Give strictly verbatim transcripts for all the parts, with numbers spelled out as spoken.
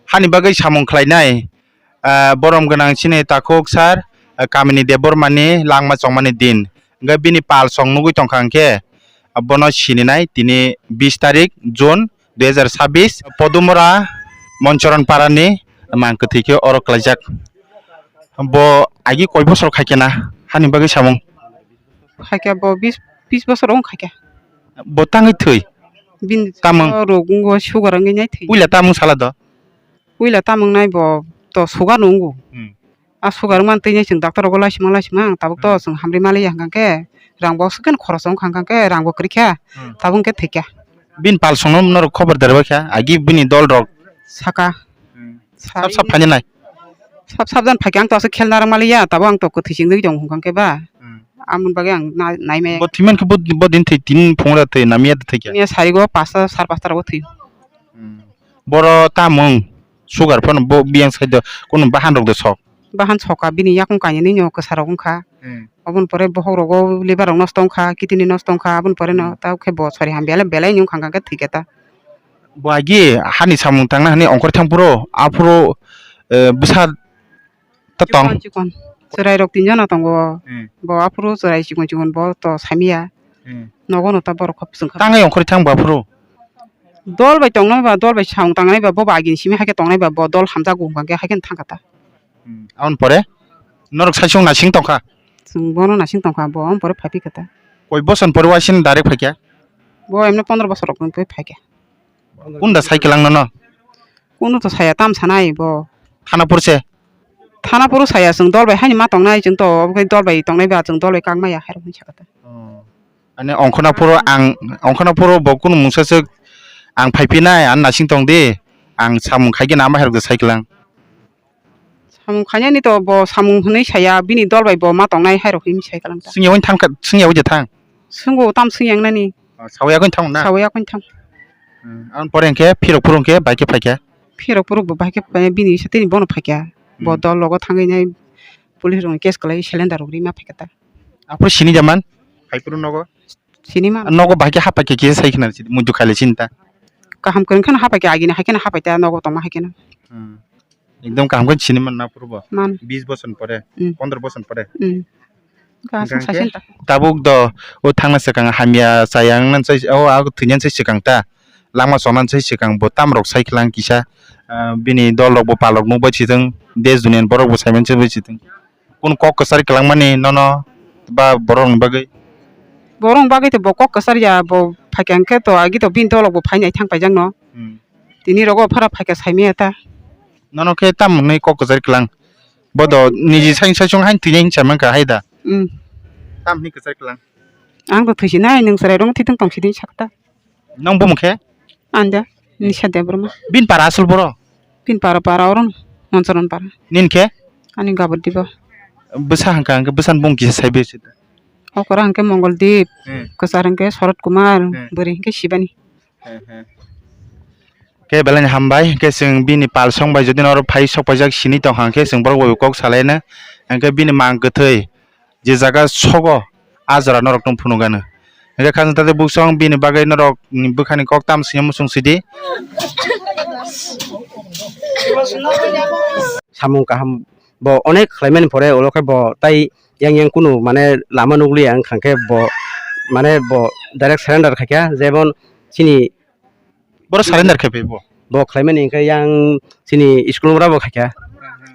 Hani bagwi samung khlainai, ah, borom gwnang chini takhuk sir, ah, Kamini Debbarmani langma chongmani din. Hwnkhe bini pal song nugwi tongkha hwnkhe, ah, bono sininai tini bis tarik June dui hazar sabis, Podumura Monchoron Parani mang kwthwi khe oro klaijak. Bo agi koi bosor khaikhe na hani bagwi samung? Khaikhe bo bis, bis bosor wng khaikhe. Bo tangwi thwi? Bini Tamung? Rok wngwi sugar wngwi nai thwi. Puila tamung sala do? Puila tamung nai bo to sugar no wngo. Hmm. A sugar man twi nai chwng doctor rogo laisima laisima ang tabuk to Hmm. Chwng hamri maliya hwnkha khe rang bo swkhen khoros wngkha hwnkha khe rang bo kwrwi kha Hmm. Tabuk hwnkhe thwi kha. Bini pal songno norok khobor derbai kha agi bini dol rok. Saka. Hmm. Sap sap phaina nai. Sap sap jan phaikhe ang to aswk khelna rang maliya tabuk ang to kwthwi chwngwi tong hwnkha khe ba. Hmm. Amoni bagwi ang na-, nai maya. Bo thwi man khe bo, bo din thwi tin phungra thwi namiya thwi kha. Niya sarigo pasta sar pasta rogo thwi. Hmm. Boro tamung sugar phano bo biyang side o kunu bahan rok de sok. Bahan soka bini yakung kainwi no kwsa rok wngkha. Hmm. Oboni pore bokhok rogo liver rok nosto wngkha, kidney nosto wngkha, aboni pore no Hmm. ta khe bo sori hambiya le belai ni wngkha hwnkha khe thwi khe ta. Bo agi hani samung tangna hani ongkhor thang phuru aphuru, eh, bwsa ta tong. Chikon, chikon. Chwrai rok tin jona tongo. Hmm. Bo aphuru chwrai chikon chikon bo to samiya. Hmm. Nogo no ta borok khop swngkha. Tangai ongkhor thang bo aphuru. Dol bai tongnai ba, dol bai samung tangnai ba, bo ba agini simi hai khe tongnai ba, bo dol hamjago hwnkha khe hai khe thangkha ta. Hmm. Aboni pore norok saichung nasing tongkha. Chwng bono nasing tongkha, bo aboni pore phai phikha ta. Koi boson pore waising direct phaikha? Bo emne pondro bosor rok wngwi phaikha. Kunda sai kwlang nono? Kunu to saya tam sanai bo. Thanapur se? Thanapur saya chwng dol bai haini ma tongnai chwng to obo khe dol bai tongnai ba chwng dol bai kak maya hai rok hinwi sakha ta. Oh. Ani ongkhorna phuru ang, ongkhorna phuru bo kunu mungsa swk ang phaiphinai, ang nasing tong di, ang samung khaigena ama hai rok de sai kwlang. Samung khainani to bo samung hwnwi saya, bini dol bai bo ma tongnai hai rok hinwi sai kwlang ta. Swngya wng thang kha, swngya wng je thang. Swngbo tam swngya wngnani. Oh, sawi yakung thang na? Sawi yakung thang. Hmm, ang pore hwnkhe phirok phuru hwnkhe bai khe phaikha. Phirok phuru bo bai khe phai, bini satini bono phaikha. Bo Hmm. Dol logo thangwi nai police rokni case kwlai cylinder rok rima phaikha ta. Aphuru sini jaman? Phai phuru nogo? Sini ma. Nogo bahai khe hapai khe kisa sai khna muitu khaile sinta. Kaham kwrwng kheno hapai khe agini hai kheno hapai ta nogo tongma hai kheno. Hmm. Ekdom kaham khe sini man na purbo. Man. Bis boson pore, Hmm. pondro boson pore. Hmm. Kaham Hingkhe sasin ta. Tabuk do o thangna swkang hamya chaya wngna sai o a thwina sai swkang ta. Langma chona sai swkang bo tam rok sai khwlang kisa. Ah, bini dol rok bo palok nukbai sithwng, desh duniya ni borok bo saiman se bai sithwng. Kunu kok kwchari kwlangmani nono ba borokni bagwi? Borokni bagwi to bo kok kwchar ya, bo phaikha hwnkhe to agi to bini dolok bo phainai thang paijak no. Hmm. Tini rogo phara phaikha saimaya ta. Nono khe tamo hwnwi kok kwchari kwlang? Bo do niji sai saichung hain thwinai hinwi sa mankha hai da? Hmm. Tamo hwnwi kwchari kwlang? Ang to thwisinai, nwng chwrai rokno thwitwng tongsi di sakta. Nang bumung khe? Anja, Nisha Debbarma. Bin para asol boro? Bin para, para oro, Monsoron para. Nin khe? Ani gabur dibo. Bwsa hangka hangke bwsan bung kisa sai besi. Okora hangke Mongol Dip, Hmm. Kwchar hangke Sorot Kumar, Hmm. Bwrwi hangke Sibani. Hmm, hmm. Khe belai ni hambai, khe chwng bini pal song bai jodi oro phai sok paijak sini tong hangke chwng borok bai kok salaino. Hangke bini mang kwthwi je jaga sogo, a jora norok tong phunukgano. Hingke khajang tade buksong bini bagwi norok ni bwkhani kok tam swiya muchung sidi. Samung kaham bo onek khlaimani pore, ulo khe bo tai yang yang kunu mane lama nukliya, wngkha khe bo mane bo direct surrender khaikha, jemon chini Boro surrender khai phai bo. Bo khlaimani hwnkhe yang chini school mora bo khaikha.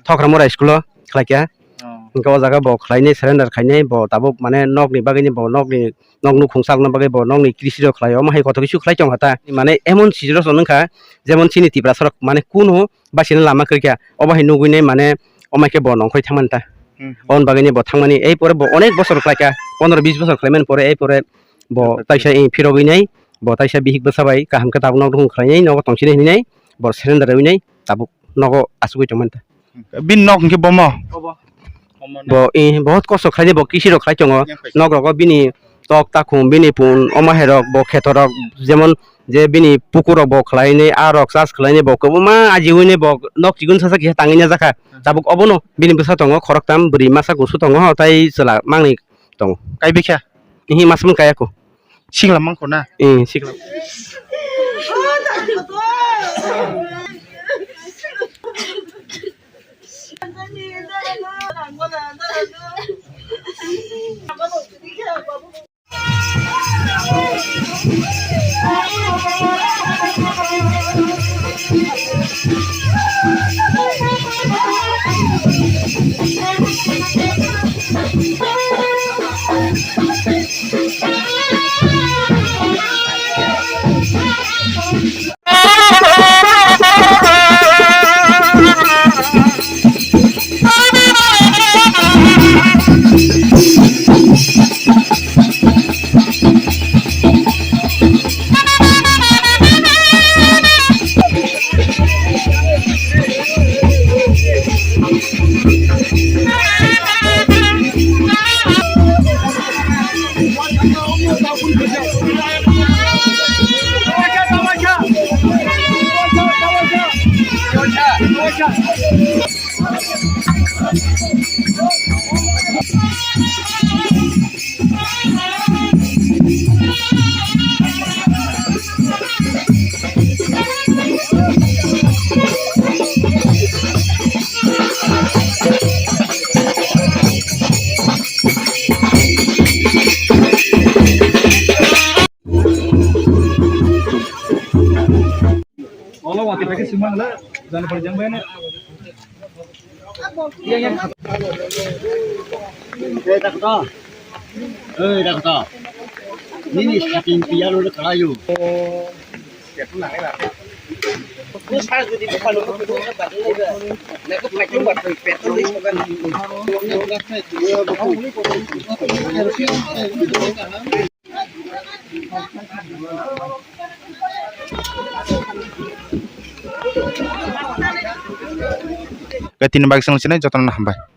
Thokra mora school o khlaikha. Oh. Hwnkhe o jaga bo khlainai surrender khainai bo tabuk mane nokni bagwini bo nokni nok nukhung chalokna bagwi bo nokni krisi rok khlai omo hai kotor kisu khlai tongkha ta. Mane emon serious wngkha jemon chini Tiprasa rok mane kunu basino lama kwrwikha obo hai nugwinai mane omo hai khe bo nongkhorwi thangmani ta. Hmm. Oboni bagwini bo thangmani ei pore bo onek bosor khlaikha pondro bis bosor khlaimani pore ei pore bo taisa phirogwi nai. Bo taisa bihik bwsa bai kaham khe tabuk nok nukhung khlainai, nogo tongsinai hinwi nai, bo surrender rwinai, tabuk nogo achugwi tongmani ta. Bini nok hwnkhe bomo? Bo, eh, bohot kosto khlainai, bo kisirok khlai tongo. Nok rogo bini tok takhum, bini pun, omo hai rok, bo kheto rok, jemon je bini pukur rok bo khlainai, a rok charge khlainai, bo kwbangma ajiwinai, bo nok chikon sasa kisa tangwi najakha. Tabuk obono bini bwsa tongo, khoroktham bwrwi masa kusu tongo, tei chwla mangni tongo. Kaibikha? Ihi, masmung kaya ko. Sikla mangko na? Eh, sikla. Olo wati pakai semua lah, jangan panjang banget. Iya, iya. Eh, tak tahu. Eh, tak tahu. Ini saking pian udah kelayu. Kaitorni bagwi chwng sinai jotono hambai.